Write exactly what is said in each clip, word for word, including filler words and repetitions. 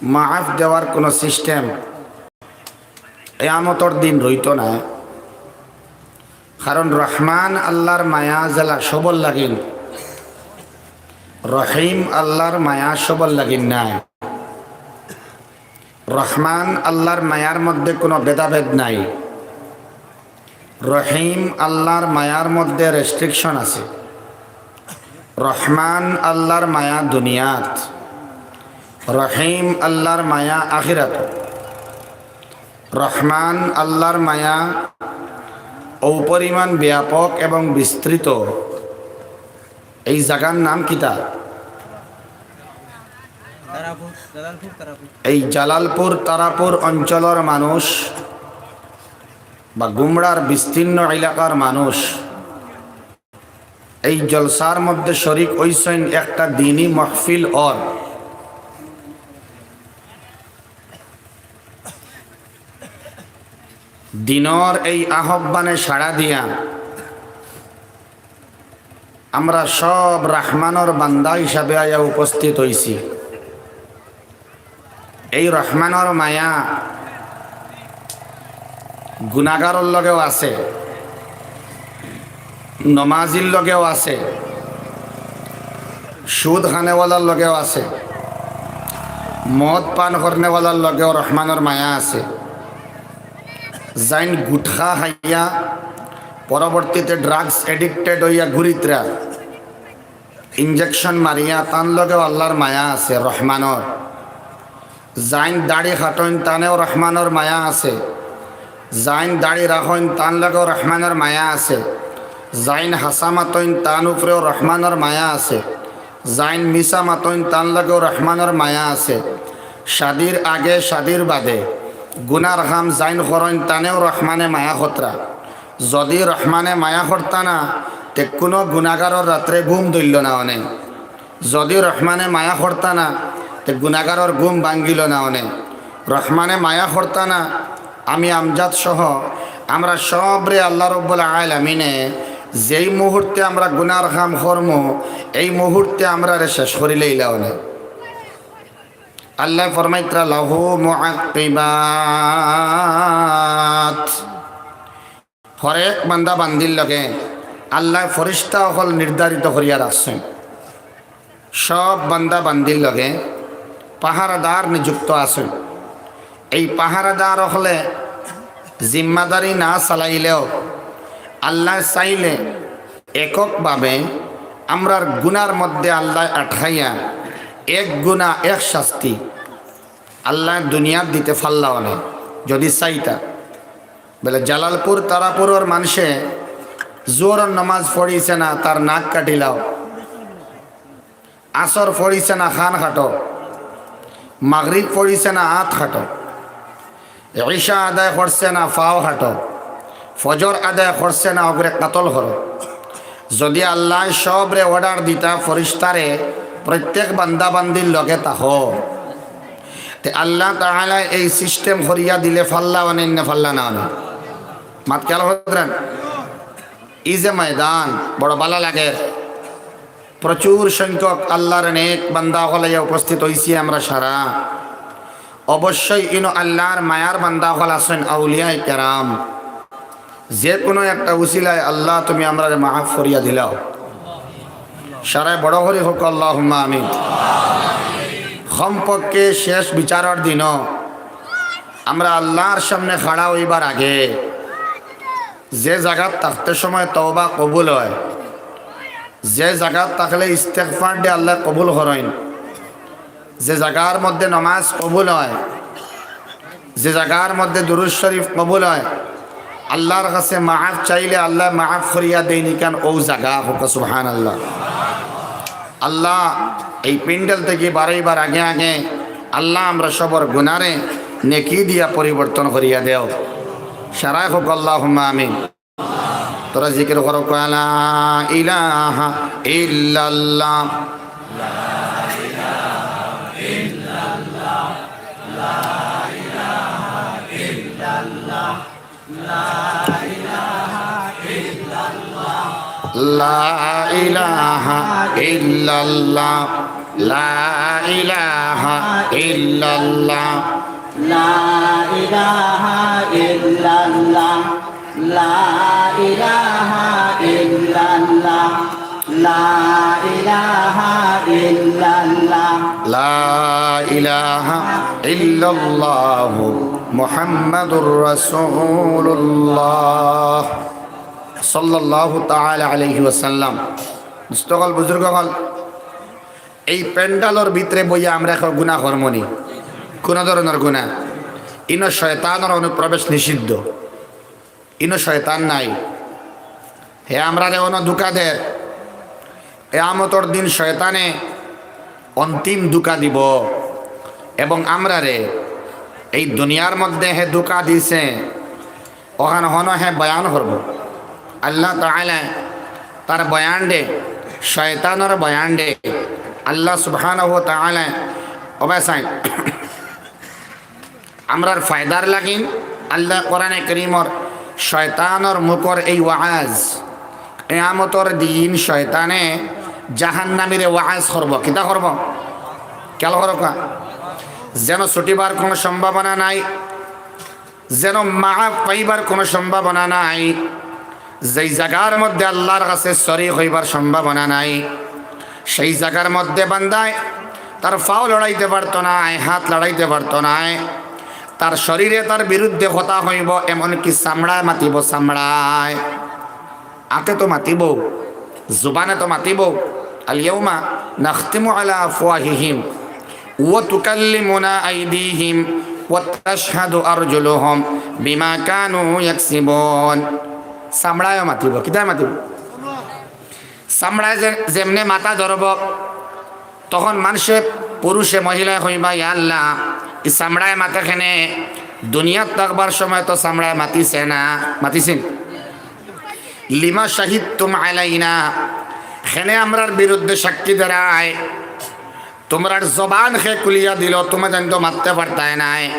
মাফ দেওয়ার কোনো সিস্টেম কিয়ামতর দিন রইতো না। কারণ রহমান আল্লাহর মায়া যেলা সবর লাগিন, রহিম আল্লাহর মায়া সবর লাগিন নায়। রহমান আল্লাহর মায়ার মধ্যে কোনো ভেদাভেদ নাই। রহিম আল্লাহর মায়ার মধ্যে রেস্ট্রিকশন আছে। রহমান আল্লাহর মায়া দুনিয়াত, রহিম আল্লাহর মায়া আখিরাত। রহমান আল্লাহর মায়া ঔপরিমাণ ব্যাপক এবং বিস্তৃত। এই জাগার নাম কিতা? তারাপুর, জালালপুর, তারাপুর। এই জালালপুর তারাপুর অঞ্চলর মানুষ বা গুমড়ার বিস্তীর্ণ এলাকার মানুষ এই জলসার মধ্যে শরিক অইছইন একটা দিনি মাহফিল অর। দিনর এই আহ্বানে সাড়া দিয়া আমরা সব রহমানর বান্দা হিসাবে আইয়া উপস্থিত অইছি। এই রহমানর মায়া গুনাগারর লগেও আছে, নমাজির লগেও আছে, সুদ খানেওয়ালার লগেও আছে, মদ পান করনেওয়ালার লগেও রহমানর মায়া আছে। যাইন গুটখা খাইয়া পরবর্তীতে ড্রাগস অ্যাডিক্টেড অইয়া ঘুরিত্রা, ইঞ্জেকশন মারিয়া, তান লগেও আল্লাহর মায়া আছে রহমানর। যাইন দাড়ি কাটইন, তানেও রহমানর মায়া আছে। যাইন দাড়ি রাখইন, তান লগেও রহমানর মায়া আছে। যাইন হাছা মাতইন, তান উপরেও রহমানর মায়া আছে। যাইন মিছা মাতইন, তান লগেও রহমানর মায়া আছে। শাদির আগে, শাদির বাদে গুনার কাম যাইন করইন, তানেও রহমানে মায়া করতরা। যদি রহমানে মায়া করতা না, তে কুনু গুনাগারর রাত্রে ঘুম ধরল না অনে। যদি রহমানে মায়া করতা না, তে গুনাগারর ঘুম ভাঙ্গিল না অনে। রহমানে মায়া করতা না, আমি আমজাদ সহ আমরা সবরে আল্লাহ রব্বুল আলামিনে যেই মুহূর্তে আমরা গুনার কাম করমু, এই মুহূর্তে আমরারে শেষ করিলাইলা অনে। আল্লায় ফরমাইত্রা, লাহু মুআক্কিবাত। হরেক বান্দা বান্দির লগে আল্লায় ফিরিস্তা অকল নির্ধারিত করিয়া রাখছইন। সব বান্দা বান্দির লগে পাহারাদার নিযুক্ত আছইন। এই পাহারাদার অকলে জিম্মাদারি না চালাইলেও আল্লায় চাইলে এককভাবে আমরার গুনার মধ্যে আল্লায় আটকাইয়া এক গুনা এক শাস্তি আল্লায় দুনিয়াত দিতে পারলা অনে, যদি চাইতা। বলে, জালালপুর তারাপুরর মানষে জোহরর নামাজ পড়িছে না, তার নাক কাটিলাও। আসর পড়িছে না, কান কাটো। মাগরিব পড়িছে না, আত কাটো। ইশা আদায় করছে না, পাও কাটো। ফজর আদায় করছে না, অগুরে কাতল করো। যদি আল্লায় সবরে অর্ডার দিতা ফিরিস্তারে, প্রত্যেক বান্দা বান্দির লগে থাকো, তে আল্লাহ তাআলায় এই সিস্টেম করিয়া দিলে পারলা অনে, না পারলা না অনে? মাত খেয়াল করইন। ই যে ময়দান, বড় ভালা লাগের। প্রচুর সংখ্যক আল্লাহর নেক বান্দা অকল আইয়া উপস্থিত অইছি আমরা সারা। অবশ্যই ইনো আল্লাহর মায়ার বান্দা অকল আছইন, আউলিয়ায়ে কেরাম। যে কুনু একটা উসিলায় আল্লাহ তুমি আমরারে মাফ করিয়া দিলাও। সারায় বড় করি কউক্কা আল্লাহুম্মা আমিন। কমপক্ষে শেষ বিচারর দিনও আমরা আল্লাহর সামনে খাড়া অইবার আগে যে জাগাত থাকতে সময় তওবা কবুল অয়, যে জাগাত থাকলে ইস্তেগফার দে আল্লায় কবুল করইন, যে জাগার মধ্যে নামাজ কবুল অয়, যে জাগার মধ্যে দুরূদ শরীফ কবুল অয়, আল্লাহর কাছে মাফ চাইলে আল্লায় মাফ করিয়া দেইন, ইখান অউ জাগা। কউক্কা সুবহানাল্লাহ। আল্লাহ, এই প্যান্ডেল থাকি বারইবার আগে আগে আল্লাহ আমরা সবর গুনারে নেকি দিয়া পরিবর্তন করিয়া দেও। সারায় কউক্কা আল্লাহুম্মা আমিন। তোরা জিকির করো, লা ইলাহা ইল্লাল্লাহ। লা ইলাহা ইল্লাল্লাহ। লা ইলাহা إلا الله. لا إله إلا الله. لا إله إلا الله. لا إله إلا الله. لا إله إلا الله. محمد رسول الله. সাল্লাল্লাহু তাআলা আলাইহি ওয়াসাল্লাম। দোস্ত অকল, বুজুর্গ অকল, এই প্যান্ডেলর ভিতরে বইয়া আমরা এখন গুনাহ করমু নি? কোন ধরনের গুনাহ? ইনো শয়তানর অনুপ্রবেশ নিষিদ্ধ। ইনো শয়তান নাই। হে আমরারে অনো ধোঁকা দের। কিয়ামতর দিন শয়তানে অন্তিম ধোঁকা দিব এবং আমরারে এই দুনিয়ার মধ্যে হে ধোঁকা দিছে, অখান হনো হে বয়ান করব। আল্লাহ তাআলা তার বয়ান দে, শয়তানর বয়ান দে, আল্লাহ সুবহানাহু ওয়া তাআলা ওবাসাই আমরার ফায়দার লাগিন আল্লাহ কোরআনে করিমর শয়তানর মুখর এই ওয়াজ, কিয়ামতর দিন শয়তানে জাহান্নামীরে ওয়াজ করব। কিতা করব? খেয়াল করো কা, যেন ছুটিবার কোনো সম্ভাবনা নাই, যেন মাফ পাইবার কোনো সম্ভাবনা নাই, যেই জাগার মধ্যে আল্লাহর কাছে শরিক হইবার সম্ভাবনা নাই, সেই জাগার মধ্যে বান্দায় তার পাও লড়াইতে পারতো নায়, হাত লড়াইতে পারতো নায়, তার শরীরে তার বিরুদ্ধে কথা হইব, এমনকি চামড়ায় মাতিব, চামড়ায়। আতে তো মাতিব, জুবানে তো মাতিব। اليوم نختم على أفواههم وتكلمنا أيديهم وتشهد أرجلهم بما كانوا يكسبون। চামড়ায় মাতিব, কিতায় মাতিব? চামড়ায় যে-, যেমনে মাথা ধরব, তখন মানুষে, পুরুষে, মহিলায় কইবা, "ইয়া আল্লাহ, ই চামড়ায় মাতে কেনে? দুনিয়াত থাকবার সময় তো চামড়ায় মাতিছে না, মাতিছে নি?" লিমা শাহিদতুম আলাইনা, কেনে আমরার বিরুদ্ধে সাক্ষী দেরায়? তোমরার জবান কে খুলিয়া দিল, তোমরা জানি তো মাততে পারতায় নায়।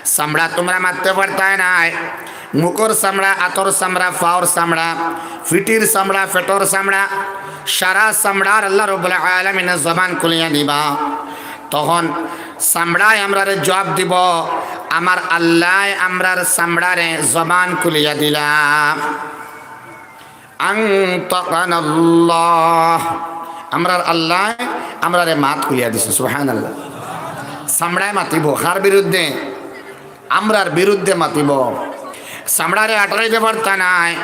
চামড়া তোমরা মাততে পারতায় নায়। মুখর চামড়া, আতর চামড়া, পাওর চামড়া, ফিটির চামড়া, পেটর চামড়া, সারা চামড়ার আল্লাহ রব্বুল আলামিনে জবান খুলিয়া দিবা। তখন চামড়ায় আমরারে জবাব দিব, "আমার আল্লায় আমরার চামড়ারে জবান খুলিয়া দিলা।" আনতাকানাল্লাহ। আমরার আল্লায় আমরারে মাত খুলিয়া দিছে। সুবহানাল্লাহ। চামড়ায় মাতিব। কার বিরুদ্ধে? আমরার বিরুদ্ধে মাতিব। চামড়ারে আটকাইতে পারতা নায়,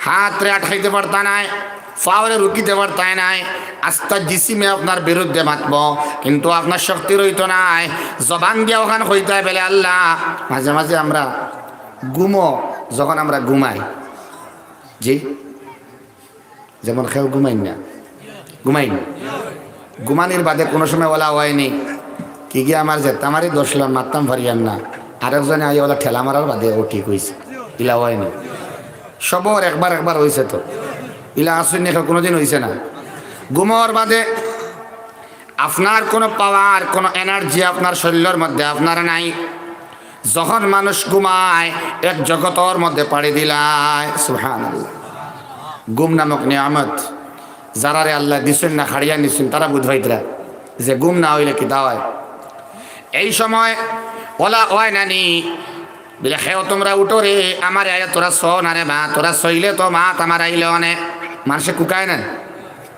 হাতরে আটকাইতে পারতা নায়, পাওরে রুকিতে পারতা নায়। আস্তা জিসিমে আপনার বিরুদ্ধে মাতব, কিন্তু আপনার শক্তি রইতো নায়। জবান দিয়া অখান কইতায় বেলে আল্লাহ। মাঝে মাঝে আমরা ঘুমো, যখন আমরা ঘুমাই, জি, যেমন কেউ ঘুমাইন না, ঘুমাইন না। ঘুমানির বাদে কোনো সময় ওলা অয়নি, "কি গিয়া আমার যেতাম আরি দশলাম, মারতাম পারিয়ার না।" আরেকজনে আইয়া ওলা ঠেলা মারার বাদে ও ঠিক অইছে, ইলা অয়নি। সবর একবার একবার অইছে তো, ইলা আসুন না, কোনোদিন অইছে না। ঘুমার বাদে আপনার কোনো পাওয়ার, কোনো এনার্জি আপনার শরীরর মধ্যে আপনার নাই। যখন মানুষ ঘুমায়, এক জগতর মধ্যে পাড়ি দিলায়। সুবহানাল্লাহ। ঘুম নামক নিয়ামত, যারারে আল্লায় দিছইন না, কাড়িয়া নিছইন, তারা বুঝ পাইতরা যে ঘুম না অইলে কিতা অয়। এই সময় ওলা অয় নানি, বলে, "কেউ তোমরা উঠো রে, আমারে আইয়া তোরা চও না রে বা, তোরা চইলে তো মাত আমার আইলে অনে।" মানষে কুকায় না,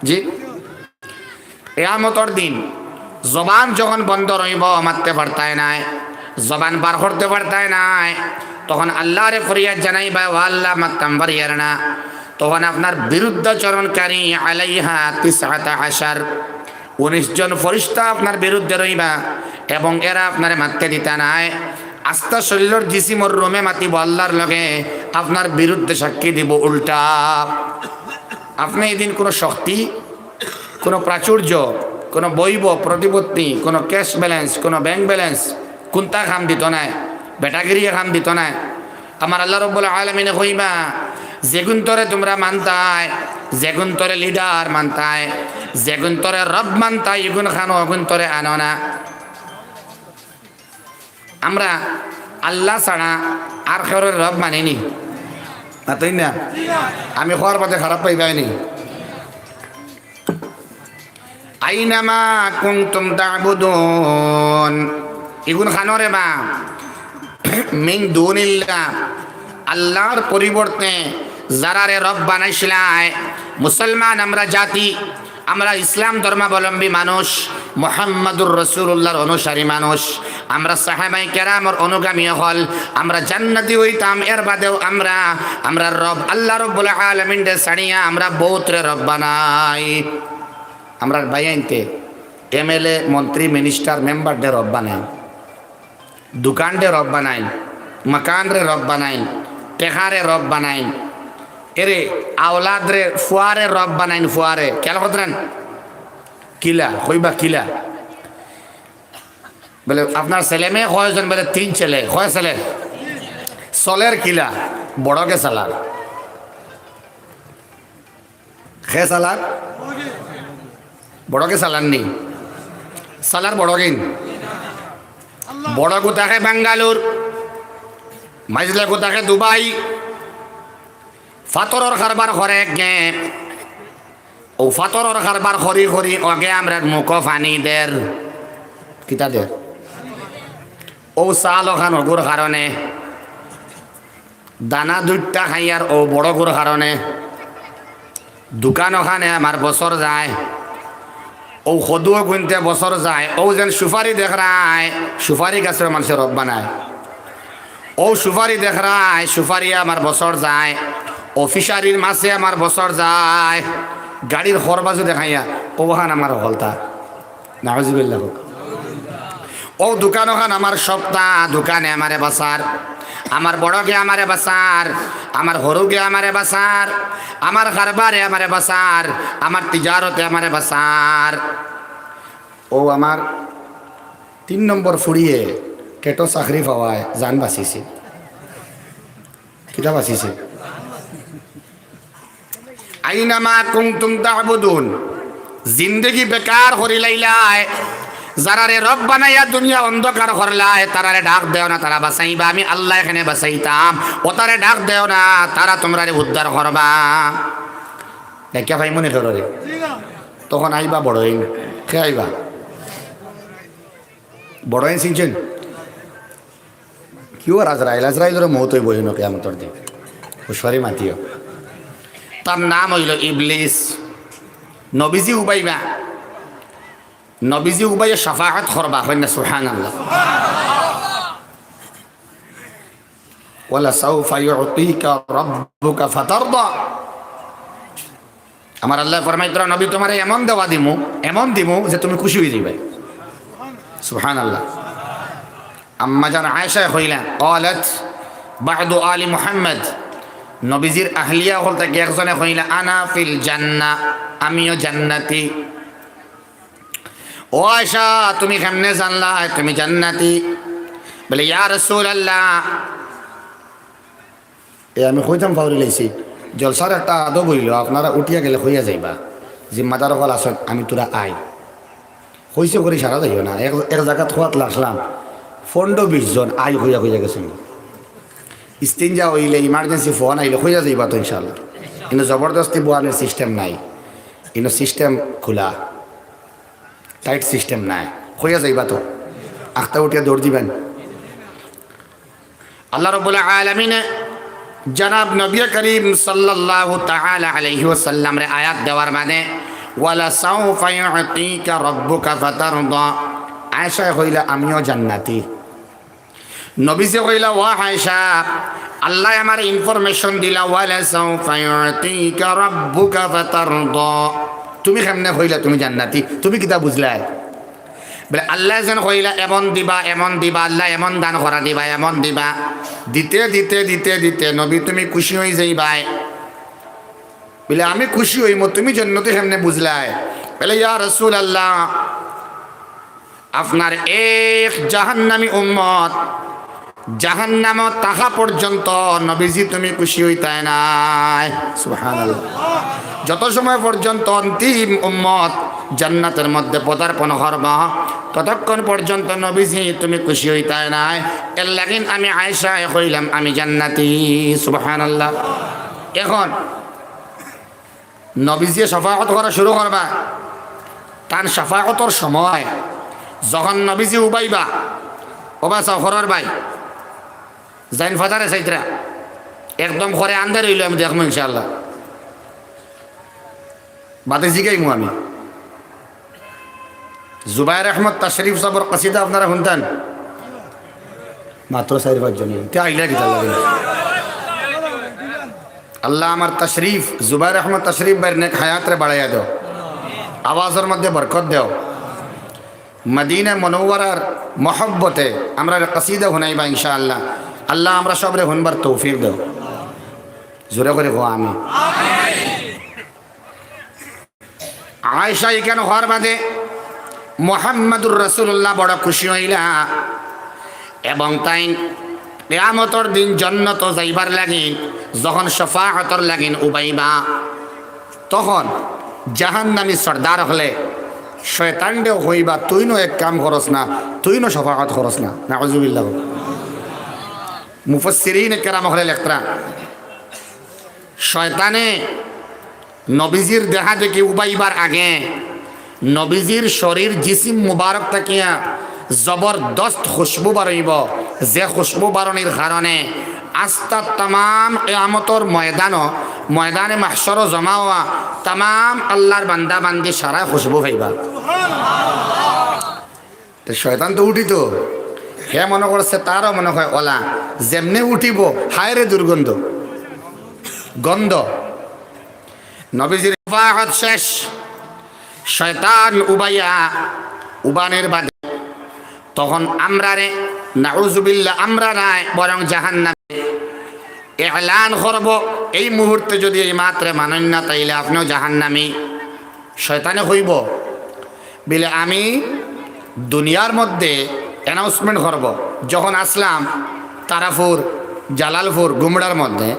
জি। কিয়ামতর দিন জবান যখন বন্ধ রইব, মাততে পারতায় নায়, জবান বার করতে পারতায় নায়, তখন আল্লাহরে ফরিয়াদ জানাইবা, "ও আল্লাহ, মাততাম পারিয়ার না।" তখন আপনার বিরুদ্ধাচরণকারী আলাইহা তিসআতা আশার, উনিশ জন ফরিস্তা আপনার বিরুদ্ধে রইবা এবং এরা আপনারে মাততে দিতা নায়। আস্তা শরীরর জিসিমর রুমে মাতিব আল্লাহর লগে, আপনার বিরুদ্ধে সাক্ষী দিব উল্টা। আপনি এদিন কোনো শক্তি, কোনো প্রাচুর্য, কোনো বৈভব, প্রতিপত্তি, কোনো ক্যাশ ব্যালেন্স, কোনো ব্যাংক ব্যালেন্স, কুন্তা কাম দিত নায়, বেটাগিরিয়ে কাম দিত নায়। আমার আল্লাহ রব্বুল আলামিনে কইবা, "যেগুন তোরে তোমরা মানতায়, যেগুন তোরে লিডার মানতায়, যেগুন তোরে রব মানতায়, ইগুন খানো, অগুন তোরে আনো না।" আমরা আল্লাহ ছাড়া আর কেউরে রব মানি নি? মাতইন না? আমি কওয়ার বাদে খারাপ পাইবায় নি? আইনামা কুনতুম তা'বুদুন। ইগুন খানোরে বা মিন দুনিল্লাহ, আল্লাহর পরিবর্তে যারারে রব বানাইছলায়। মুসলমান আমরা জাতি, আমরা ইসলাম ধর্মাবলম্বী মানুষ, মুহাম্মাদুর রাসূলুল্লাহর অনুসারী মানুষ, আমরা সাহাবায়ে কেরামর অনুগামী অকল, আমরা জান্নাতি অইতাম। এর বাদেও আমরা, আমরা রব আল্লাহ রব্বুল আলামিনরে ছাড়িয়া আমরা বউতরে রব বানাই। আমরার ভাইয়াইন্তে এমএলএ, মন্ত্রী, মিনিস্টার, মেম্বাররে রব বানাইন, দোকানরে রব বানাইন, মকানরে রব বানাইন, টেকারে রব বানাইন, এরে আওলাদরে, ফুয়ারে রব বানাইন, ফুয়ারে। খেয়াল করতরা নি? কিলা, কইবা কিলা? বলে, "আপনার ছেলে মেয়ে কয়জন?" বলে, "তিন ছেলে।" কয় ছেলে? চলের কিলা? বড়কে চালার। কে চালার? বড়কে চালার নি? চালার বড়কে নি? বড়গু থাকে বাঙ্গালোর, মাইজলাগু থাকে দুবাই, ফাতরর কারবার করে গে। অউ ফাতরর কারবার করি করি অগে আমরার মুখো পানি দের। কিতা দের? অউ চাল অখান অগুর কারণে, দানা দুইটা খাইয়ার অউ বড়গুর কারণে। দোকান অখানে আমার বছর যায়, অউ কদু অগুইন্তে বছর যায়। অউ যেন সুপারি দেখরায়, সুপারি গাছরে মানষে রব বানায়। অউ সুপারি দেখরায়, সুপারিয়ে আমার বছর যায়। অউ ফিশারির মাছে আমার বছর যায়। গাড়ির খরবাজু দেখাইয়া, অউখান আমার হকলতা। নাউজুবিল্লাহ কউক। অউ দোকান অখান আমার সপ্তা, দোকানে আমারে বাচার, আমার বড়গে আমারে বাচার, আমার হরুগে আমারে বাচার, আমার কারবারে আমারে বাচার, আমার তিজারতে আমারে বাচার। অউ আমার তিন নম্বর ফুড়িয়ে টেটো চাকরি পাওয়ায় জান বাচিছে। কিতা বাচিছে? আইনামা কুনতুম তা'বুদুন। জিন্দেগি বেকার করিলাইলায়। যারারে রব বানাইয়া দুনিয়া অন্ধকার করলায়, তারারে ডাক দেও না, তারা বাচাইবা। আমি আল্লায় কেনে বাচাইতাম। অতারে ডাক দেও না, তারা তুমরারে উদ্ধার করবা। ডাকিয়া পাইমু নি কেউরে? তখন আইবা বড়ইন। কে আইবা? বড়ইন চিনছইন? কিওর আজরাইল? আজরাইলরও মউত অইবো হিনো কিয়ামতর দিন। হুশ করি মাতিও। তার নাম অইলো ইবলিস। নবীজি উবাইবা, নবীজি উবাইয়া শাফাআত করবা, কইন না সুবহানাল্লাহ। ওয়ালা সাউফা ইউতিকা রাব্বুকা ফাতারদা। আমার আল্লায় ফরমাইতরা, "নবী, তুমারে এমন দেওয়া দিমু, এমন দিমু যে তুমি খুশি অইযাইবায়।" সুবহানাল্লাহ। আম্মাজান আয়েশায় কইলা, ক্বালাত বা'দু আলি মুহাম্মদ, নবীজির আহলিয়া অকল থাকি একজনে কইলা, "আনা ফিল জান্নাহ, আমিও জান্নাতি।" "ও আয়েশা, তুমি কেমনে জানলায় তুমি জান্নাতি?" বলে, "ইয়া রাসূলুল্লাহ।" এ আমি কইতাম পাউরিলাইছি, জলসার একটা আদব অইলো, আপনারা উঠিয়া গেলে কইয়া যাইবা, জিম্মাদার অকল আছইন, "আমি থুড়া আই।" কইছে করি সারা যাইও না, এক, এক জাগাত কওয়াত লাগলাম, পনরো বিশ জন আই কইয়া কইয়া গেছইন। ইস্তিনজা অইলে, ইমার্জেন্সি ফোন আইলে কইয়া যাইবা তো ইনশাআল্লাহ। ইনো জবরদস্তি বওয়ানির সিস্টেম নাই, ইনো সিস্টেম খুলা, টাইট সিস্টেম নাই, কইয়া যাইবা তো। আখতা উঠিয়া দৌড় দিবা নি। আল্লাহ রাব্বুল আলামিনে জনাব নবী করিম সাল্লাল্লাহু তাআলা আলাইহি ওয়াসাল্লামরে আয়াত দেওয়ার বাদে, "ওয়ালা সাউফা ইউতিকা রাব্বুকা ফাতারদা।" আয়েশায় কইলা, "আমিও জান্নাতি।" নবীজিয়ে কইলা, "ও আয়েশা, আল্লায় আমারে ইনফরমেশন দিলা, ওয়ালা সাউফা ইউতিকা রাব্বুকা ফাতারদা। তুমি কেমনে কইলা তুমি জান্নাতি? তুমি কিতা বুঝলায়?" বলে, "আল্লায় যেন কইলা, এমন দিবা, এমন দিবা, আল্লায় এমন দান করা দিবা, এমন দিবা।" দিতে, দিতে, দিতে, দিতে, নবী, তুমি খুশি অইযাইবায়। বলে, "আমি খুশি অইমু, তুমি জান্নাতি কেমনে বুঝলায়?" বলে, "ইয়া রাসূলুল্লাহ, আপনার এক জাহান্নামী উম্মত জাহান্নামো থাকা পর্যন্ত নবীজি তুমি খুশি অইতায় নায়।" সুবহানাল্লাহ। যত সময় পর্যন্ত অন্তিম উম্মত জান্নাতের মধ্যে পদার্পণ করবা, ততক্ষণ পর্যন্ত নবীজি তুমি খুশি অইতায় নায়। এর লাগিন আমি আয়েশায় কইলাম, "আমি জান্নাতি।" সুবহানাল্লাহ। এখন নবীজিয়ে শাফাআত করা শুরু করবা। তান শাফাআতর সময় যখন নবীজি উবাইবা, ওবা সফরর ভাই, জাইন ফাজারে সাইতরা, একদম করে আন্দার অইলে আমি দেখমু ইনশাআল্লাহ। বাদে জিগাইমু আমি। জুবায়ের আহমদ তাশরিফ সাবর কসিদা আপনারা হুনতান? মাত্র চাইর পাঁচ জনে। তে আইলা কিতা লাগে? আল্লাহ আমার তাশরিফ, জুবায়ের আহমদ তাশরিফ ভাইর নেক হায়াতরে বাড়াইয়া দেও, আওয়াজর মধ্যে বরকত দেও। মদিনা মনওয়ারার মহব্বতে আমরারে কসিদা হুনাইবা ইনশাআল্লাহ। আল্লাহ আমরা সবরে হুনবার তৌফিক দেও। জোরে করি কও আমিন। আয়েশা ইখান হওয়ার বাদে মুহাম্মাদুর রাসূলুল্লাহ বড় খুশি অইলা এবং তাইন কিয়ামতর দিন জন্নতো যাইবার লাগিন, যখন শাফাআতর লাগিন উবাইবা, তখন জাহান্নামী সর্দার অকলে শয়তানরেও কইবা, "তুইনও এক কাম করস না, তুইনও শাফাআত করস না।" নাউজুবিল্লাহ। মুফাসসিরিনে কেরাম অকলে লেখরা, শয়তানে নবীজির দেহা দেখি উবাইবার আগে নবীজির শরীর জিসিম মুবারক থাকিয়া জবরদস্ত খুশবু বারইবো, যে খুশবু বারনির কারণে আস্তা তামাম কিয়ামতর ময়দানো, ময়দানে মাহশরো জমা অওয়া তামাম আল্লাহর বান্দা বান্দি সারায় খুশবু পাইবা। তে শয়তান তো উঠিতো, হে মনো করছে তারও মনো অয় অলা, যেমনে উঠিবো, হায়রে দুর্গন্ধ, গন্ধ। নবীজির শাফাআত শেষ, শয়তান উবাইয়া, উবানির বাদে তখন আমরারে, নাউজুবিল্লাহ, আমরা নায়, বরং জাহান্নামে এলান করবো, এই মুহূর্তে যদি এই মাতরে মানইন না, তাইলে আপনেও জাহান্নামী। শয়তানে কইবো, বিলে আমি দুনিয়ার মধ্যে অ্যানাউন্সমেন্ট করবো, যখন আছলাম তারাপুর, জালালপুর, গুমড়ার মধ্যে,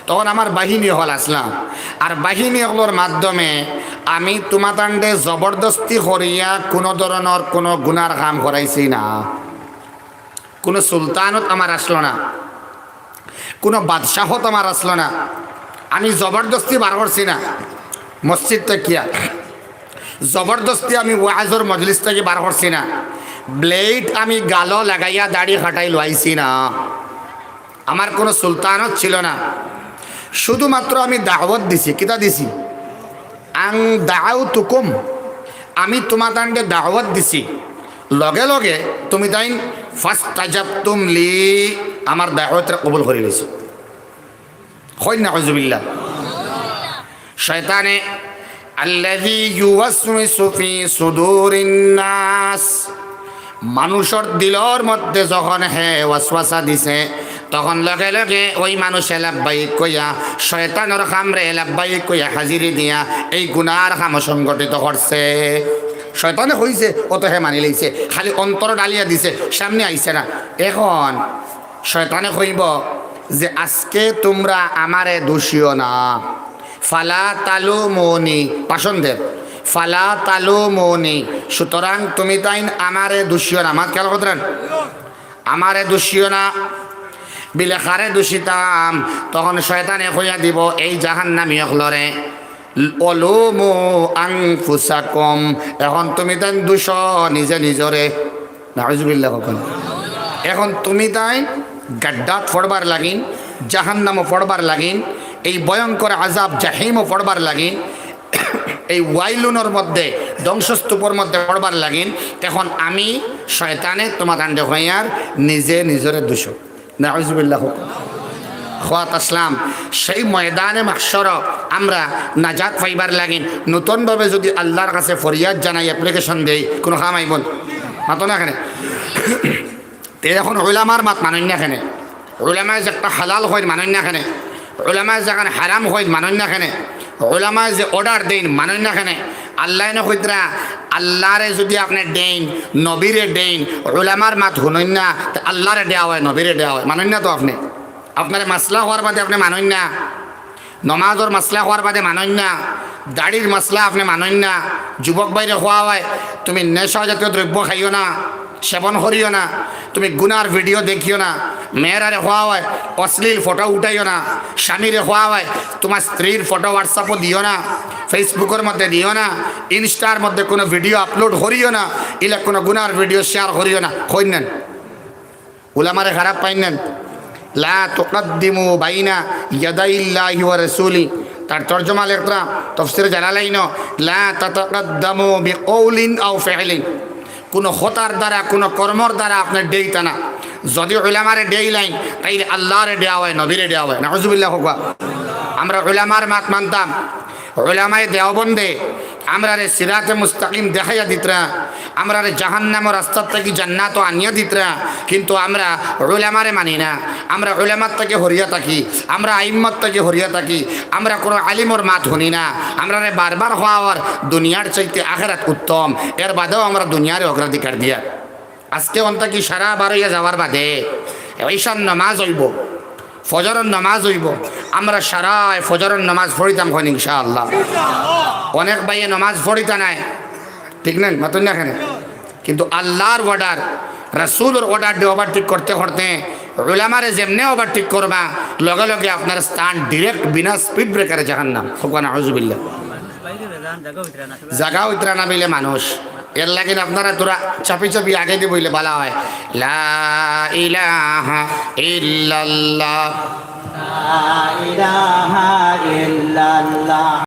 তখন আমার বাহিনী অকল আছলাম। আর বাহিনী অকলর মাধ্যমে আমি তুমাতানরে জবরদস্তি করিয়া কুনু ধরনর কুনু গুনার কাম করাইছি না, কুনু সুলতানত আমার আছলো না, কুনু বাদশাহত আমার আছলো না। আমি জবরদস্তি বার করছি না মসজিদ থাকিয়া, জবরদস্তি আমি ওয়াজর মজলিস থাকি বার করছি না, ব্লেড আমি গালো লাগাইয়া দাড়ি কাটাই লইছি না। আমার কুনু সুলতানত ছিল না, শুধুমাত্র আমি দাওয়াত দিছি। কিতা দিছি? আং দাউতুকুম, আমি তুমাতানরে দাওয়াত দিছি, লগে লগে তুমিতাইন ফাস্তাজাবতুম লি, আমার দাওয়াতরে কবুল করি লইছো। কইন নাউজুবিল্লাহ। শয়তানে আল্লাযী ইউওয়াসউইসু ফী সুদুরিন নাস, মানুষর দিলর মধ্যে যখন হে ওয়াসওয়াসা দিছে, তখন লগে লগে ওই মানুষে লাব্বাইক কইয়া, শয়তানর কামরে লাব্বাইক কইয়া হাজিরি দিয়া এই গুনার কাম সংগঠিত করছে। শয়তানে কইছে, অতো হে মানি লইছে, খালি অন্তরো ডালিয়া দিছে, সামনে আইছে না। এখন শয়তানে কইবো যে, "আজকে তুমরা আমারে দুষিও না, ফালা তালুমুনি", ভাষণ দের, "ফালা তালুমুনি", সুতরাং তুমিতাইন আমারে দুষিও না। আমার খেয়াল করতরা, আমারে দুষিও না, বিলে কারে দুষিতাম? তখন শয়তানে কইয়া দিবো এই জাহান্নামী অকলরে, "অলুমু আনফুসাকুম", এখন তুমিতাইন দুষো নিজে নিজরে। নাউজুবিল্লাহ কইন। এখন তুমিতাইন গাড্ডাত পড়বার লাগিন, জাহান্নামো পড়বার লাগিন, এই ভয়ঙ্কর আযাব জাহিমো পড়বার লাগিন, এই ওয়াইলুনর মধ্যে, ধ্বংসস্তূপর মধ্যে পড়বার লাগিন। এখন আমি শয়তানে তুমাতানরে কইয়ার নিজে নিজরে দুষো। নাউজুবিল্লাহ কইন। কওয়াত আছলাম, সেই ময়দানে মাহশরো আমরা নাজাত পাইবার লাগিন নতুনভাবে যদি আল্লাহর কাছে ফরিয়াদ জানাই, অ্যাপ্লিকেশন দেই, কুনু কাম আইবো নি? মাতো না কেনে? তে এখন উলামার মাত মানইন না কেনে? উলামায় যে একটা হালাল কইন মানইন না কেনে? উলামায় যেখান হারাম কইন মানইন না কেনে? উলামায় যে অর্ডার দেইন মানইন না কেনে? আল্লায় না কইতরা, আল্লারে যদি আপনে দেইন, নবীরে দেইন, উলামার মাত হুনইন না, তে আল্লারে দেওয়া অয়, নবীরে দেওয়া অয়, মানইন না তো আপনে? আপনারে মাসলা কওয়ার বাদে আপনে মানইন না, নমাজর মাসলা কওয়ার বাদে মানইন না, দাড়ির মাসলা আপনে মানইন না, যুবক ভাইরে কওয়া অয়, "তুমি নেশা জাতীয় দ্রব্য খাইও না, সেবন করিও না, তুমি গুনার ভিডিও দেখিও না, মেয়েরারে খোয়াওয়ায় অশ্লীল ফটো উঠাইও না, স্বামীরে খোয়াওয়ায় তোমার স্ত্রীর ফটো WhatsApp-ও দিও না, Facebook-র মধ্যে দিও না, Insta-র মধ্যে কোনো ভিডিও আপলোড করিও না, ইলা কোনো গুনার ভিডিও শেয়ার করিও না। কইন না? উলামারে খারাপ পাইন না? লা তুকাদ্দিমু বাইনা ইয়াদাইল্লাহি ওয়া রাসূলি। তার তর্জমা লেখরা তফসিরে জালালাইন, লা তাতাকাদ্দামু বিকাউলিন আও ফিলিন। কোনো কথার দ্বারা, কোনো কর্মর দ্বারা আপনি ডেইতা না। যদি উলামারে ডেইলাইন, তাইলে আল্লাহরে ডেওয়া অয়, নবীরে ডেওয়া অয়। নাউজুবিল্লাহ কউক্কা। আমরা উলামার মাত মানতাম। উলামায়ে দেওবন্দে আমরারে সিরাতে মুস্তাকিম দেখাইয়া দিতরা, আমরারে জাহান্নামর রাস্তার থাকি জান্নাতো আনিয়া দিতরা, কিন্তু আমরা উলামারে মানি না। আমরা উলামার থাকি হরিয়া থাকি, আমরা আইম্মার থাকি হরিয়া থাকি, আমরা কোনো আলিমর মাত হুনি না। আমরারে বারবার কওয়া অর দুনিয়ার চাইতে আখেরাত উত্তম, এর বাদেও আমরা দুনিয়ারে অগ্রাধিকার দিয়া। আজকে অন থাকি সারা বার অইয়া যাওয়ার বাদে ঈশার নামাজ অইবো, ফজরর নামাজ অইবো, আমরা সারায় ফজরর নামাজ পড়িতাম কইন ইনশাআল্লাহ। অনেক ভাইয়ে নামাজ পড়িতা নায়, ঠিক না? মাতইন না কেনে? কিন্তু আল্লাহর অর্ডার, রাসূলর অর্ডার ডে ওভারটেক করতে করতে, উলামারে যেমনে ওভারটেক করবা, লগে লগে আপনার স্থান ডাইরেক্ট বিনা স্পিড ব্রেকারে জাহান্নাম। কউক্কা নাউজুবিল্লাহ। জাগা অইতরা না পাইলে মানুষ, এর লাগি আপনারা থুড়া চাপি চাপি আগেদি বইলে ভালা অয়। লা ইলাহা ইল্লাল্লাহ। لا إله إلا الله